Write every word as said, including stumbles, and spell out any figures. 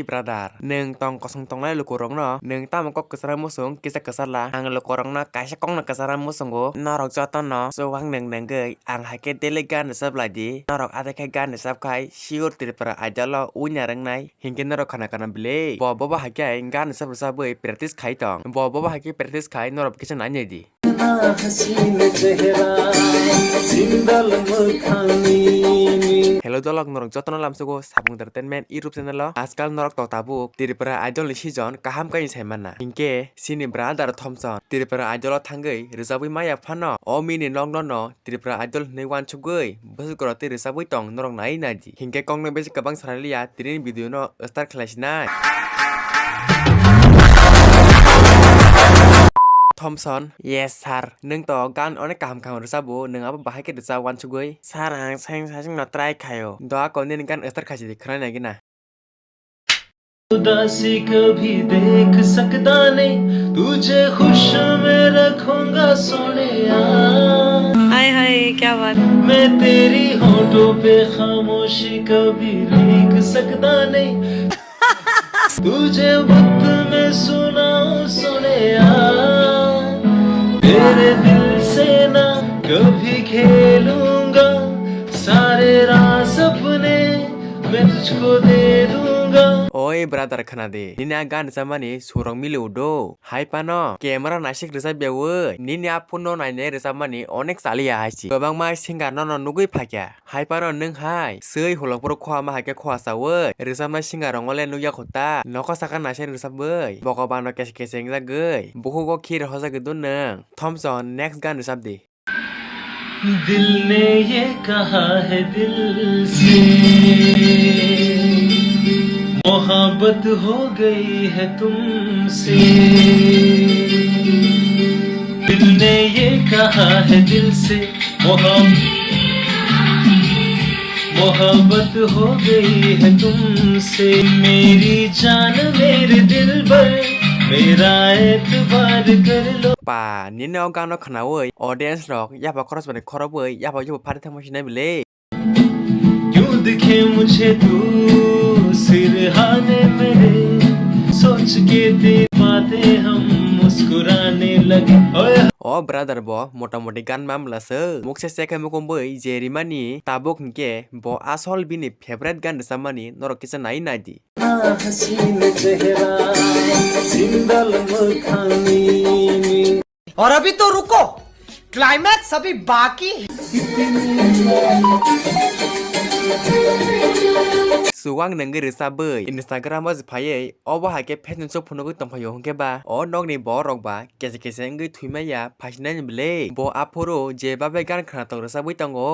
Brother, nwng tong kosong tongnai lukurokno nwng tamo kok kwchara muchung kisa kwcharla? Ang lukurokno kaisa kokno kwchara muchungo, norok jotono chuwak nwng nwngwi ang hai khe daily gan rwchap lai di. Norok adai khe gan rwchap khai sure Tripura Idol o winner wngnai. Hinkhe norok khana khana bile. Bo bobo hai khe gan rwchap rwchabwi practice khai tong. Bo bobo hai khe practice khai norok kisa nai nai di. Hello dolok, norok jotono lamsugo Sabung Entertainment YouTube channel o. Ajkal norok to tabuk Tripura Idol ni season kaham kaini sai manna. Hinkhe chini brother Thompson Tripura Idol o thangwi rwchabwi maya phano o mini nokno no Tripura Idol hinwi wansugwi bwswk rok tei rwchabwi tong norok nai nai di. Hinkhe kokno besi kwbang sanaliya, tini video no start khlai sinai. Thompson, yes sir, nwng to gan onek kaham kaham rwchabo, nwng abo bahai khe rwchap wansugwi? Sir, ang seng sasing no try khaio. Doa ko nini gan start khaisi di, khwnai nai gina. उदासी कभी देख सकता नहीं, तुझे खुश मैं रखूंगा सोनिया। हाय हाय, क्या बात। मैं तेरी होठों पे खामोशी कभी लिख सकता नहीं, तुझे वक्त मैं सुनाऊं सोनिया। तेरे दिल से ना कभी खेलूंगा, सारे राज अपने मैं तुझको दे दूंगा। Oi brother, khna di, nini a gan rwchapmani surok mili udo. Hai phano camera naisik rwchapyawi nini a phone no nainai rwchapmani onek chaliya hai si. Kwbangma singer nono nugwi phaikha. Hai phano nwng hai swi holok phuru khoa ma hai khe khoa chawi rwchapnai singer rokno le nukya kho ta. Nokha saka naisai rwchapwi bokoba no kese kese wngjagwi bukhugo khir hojagwi do nwng. Thompson, next gan rwchap di. दिल ने ये कहा है दिल से, मोहब्बत हो गई है तुमसे। दिल ने ये कहा है दिल से, मोहब-, मोहब्बत हो गई है तुमसे। मेरी जान, मेरे दिलबर, मेरा एतबार कर लो। Pa, nini o gano khnawi audience rok yapha khoroksa ni khorobwi yapha yapha phari thangma sinai bile. क्यों दिखे मुझे तू सिरहाने मेरे, सोच के तेरी बातें हम मुस्कुराने लगे। ओए। O brother bo motamoti gan mamla se. Mukse se khe mukumbwi je rimani tabuk hinkhe bo asol bini favorite gan rwchapmani norok kisa nai nai di. हसीन चेहरा, सिंदल मुखानी में। और अभी तो रुको, climax अभी बाकी है। Chuwak nwngwi rwchabwi Instagram o phaiwi obo hai khe fashion show phunugwi tongphaio, hinkhe ba o nokni borok ba kese kese wngwi thwimaya phaisinani bwle. Bo aphuru je babe gan khwnatok rwchabwi tongo,